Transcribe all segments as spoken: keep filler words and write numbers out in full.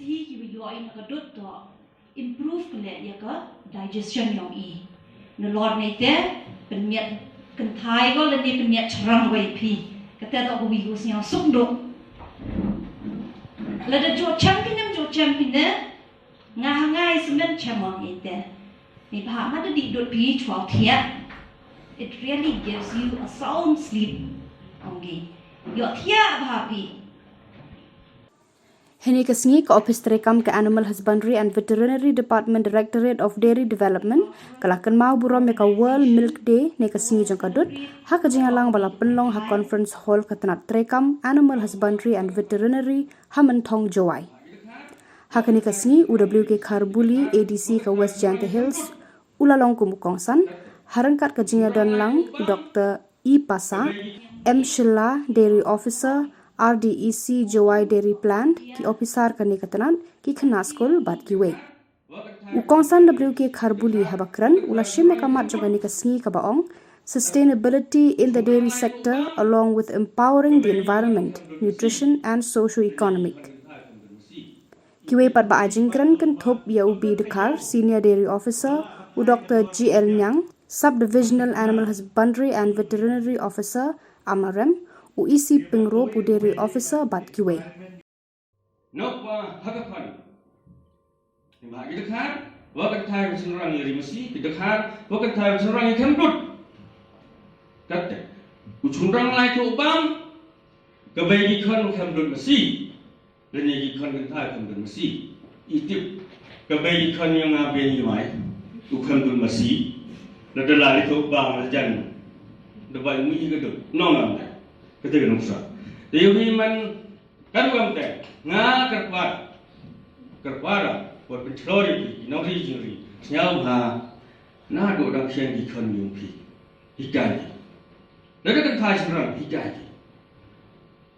Hi ki wi ïoh ïa ka dud to improve ka leh ïa ka digestion yong i. Nalor nei te pynmiat kynthai ko lane pynmiat shrang ko i phi. Kata to ko wi ko sñiaw suk duk. Lada jo chem phi nem jo chem phi ne nga ha ngai semen chem ong i te. Ni bha ma da di dud phi chwa thiah. It really gives you a sound sleep. Ong i. Ïoh thiah bha phi. Hynne ka sngi ka Office treikam ka Animal Husbandry and Veterinary Department, Directorate of Dairy Development, ka la kynmaw burom ïa ka World Milk Day ne ka sngi jong ka dud ha ka jingïalang ba la pynlong ha Conference Hall ka tnat treikam Animal Husbandry and Veterinary ha Mynthong, Jowai. Ha kane ka sngi u W K Kharbuli, A D C ka West Jaintia Hills, u la long kum u kongsan ha ryngkat ka jingïadon lang Dr. E Pasa, M Shilla, Dairy Officer, R D E C Jowai Dairy Plant, ki officer kane ka tnat, ki khynnah skul bad kiwei. U kongsan W K Kharbuli haba kren u la shim ïa ka mat jong kane ka sngi kaba ong Sustainability in the Dairy Sector along with Empowering the Environment, Nutrition and Socio-Economic. Kiwei pat ba ai jingkren kynthup ïa u B Dkhar, Senior Dairy Officer, u Dr. G L Niang, Sub-Divisional Animal Husbandry and Veterinary Officer, Amarem, u E C Pyngrope, u Dairy Officer bad kiwei. Nokwa ha ka khon. Ni ma ki dkhar, wa ka thai ka chunrang ïa ri masi, ki dkhar, wa ka thai ka chunrang ïa khem dud. Katte, u chunrang lai to bam, ka bai ki khon u khem dud masi. Lane ki khon kynthai u khem dud masi. I tip, ka bai ki khon ïa nga ben ïa mai, u khem dud masi. Lada lai to bam la jan. Da bai mu i ka dud. Nong am dai. Kate ka nuksa. Te ïa u hi man Kan wan te, nga kyrpad, kyrpad, por pynchlor ïa phi, ki nongri jingri, sñiaw bha, naduh dang khian ki khon yong phi, hikai ki. Naduh dang thai shynrang, hikai ki.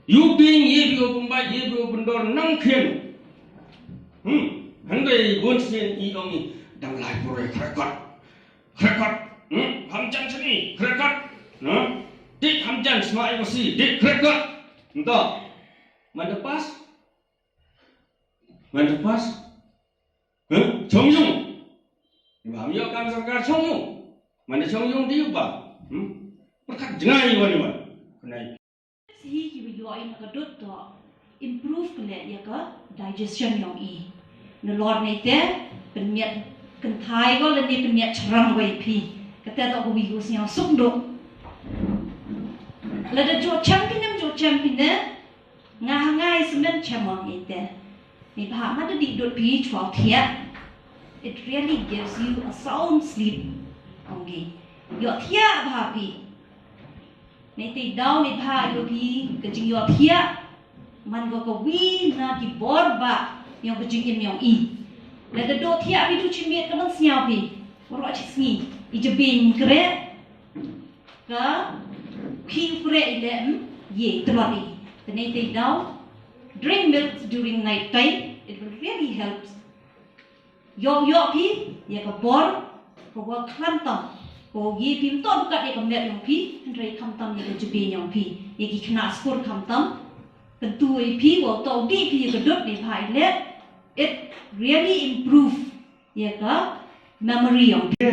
Ïoh phi, ïoh phi u pynbait, ïoh phi u pyndor, nang khian. Hmm, hynrei bun sien i ong i, dang lai pore khrekot. Khrekot. Hmm, ham jan sini, khrekot. Nah, dik ham jan sma i masi, dik khrekot. Nto. Manda pas? Manda pas? Huh? Chong yung. Ba ham ïoh kam sorkar chong yung. Manda chong yung di ba. Hmm? Pyrkhat jngai wan wan. Khnai. Hi ki wi ïoh ïa ka dud to improve ka leh ïa ka digestion yong i. Nalor nei te pynmiat kynthai ko lane pynmiat shrang ko i phi. Kata to ko wi ko sñiaw suk duk. Lada jo chem phi nem jo chem phi ne. Nga ha ngai semen chem ong i te. Ni bha ma da di dud phi chwa thiah. It really gives you a sound sleep. Ong i. Ïoh thiah bha phi. Nei te daw ni bha ïoh phi ka jingïoh thiah. Man ko ka wi na ki bor ba ïoh ka jingim yong i. Lada doh thiah phi du chi miet ka ban sñiaw phi. Waroh chi sngi. I jabin kreh. Ka khi u kreh i leh, hmm, ye tlot i. Te nei te daw drink milk during night time, it will really help. Ïoh ïoh phi ïa ka bor ka wa khlem tam. Ko ye phi mto bukat ïa ka met yong phi, hynrei khlem tam ïa ka jubin yong phi, ïa ki khynnah skul khlem tam. Kyntu ïa phi wa to di phi ïa ka dud ni bha i leh. It really improve ïa ka memory yong phi.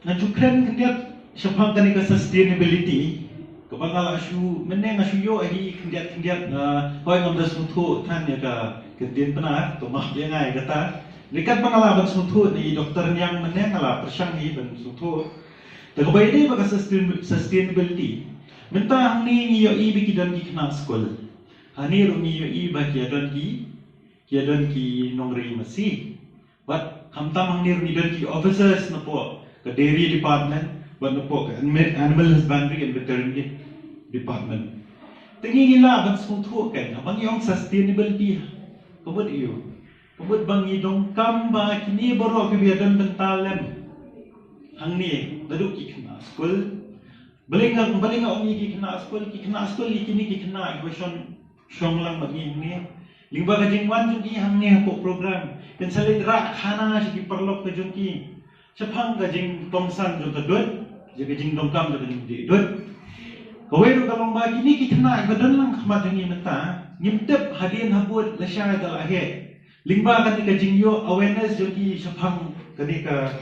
Nga ju kren khyndiat shaphang kane ka sustainability. Kaba nga la shu, mynne nga shu ïoh hi khyndiat khyndiat, nga hoi ngam da sngewthuh than ïa ka ktien Pnar, to map ïa nga ïa kata. Ryngkat ba nga la ban sngewthuh na i Doktor Niang mynne nga la pyrshang hi ban sngewthuh. Te kaba ïadei bad ka sustain-, sustainability. Mynta hangne ngi ïohi ba ki don ki khynnah skul. Hangne ruh ngi ïohi ba ki don ki, ki don ki nongri masi. Bad khamtam hangne ruh ngi don ki officers napoh ka dairy department, bad napoh ka anmi-, animal husbandry and veterinary department. Te ngi ngi lah ban sngewthuh kan, haba ngi ong sustainability. Ka mut aiu? Ka mut ba ngi donkam ba kine baroh kiba ïadon bynta lem hangne, naduh ki khynnah skul. Balei nga, balei nga ong ïa ki khynnah skul, ki khynnah skul ïa kine ki khynnah kiba shong, shong lang bad ngi hangne. Lyngba ka jingwan jong ki hangne hapoh program, kin sa leit rah khana sha ki paralok ka jong ki. Shaphang ka jingtongsan jong ka dud, ïa ka jingdonkam jong ka jingdih dud. Kawei ruh ka long ba kine ki khynnah kiba don lang khmat jong ngi mynta, ngim tip hadien habud lashai da la heh. Lyngba kane ka jingïoh awareness jong ki shaphang kane ka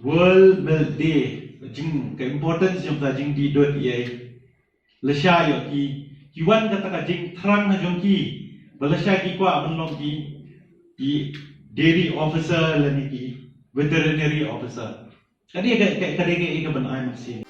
World Milk Day, jing ka importance jong ka jingdih dud ïa lashai ïoh ki, ki wan kata ka jingthrang na jong ki ba lashai ki kwah ban long ki, ki dairy officer lane ki veterinary officer. Kane ka, ka, kane ka, ka ban ai mynsiem.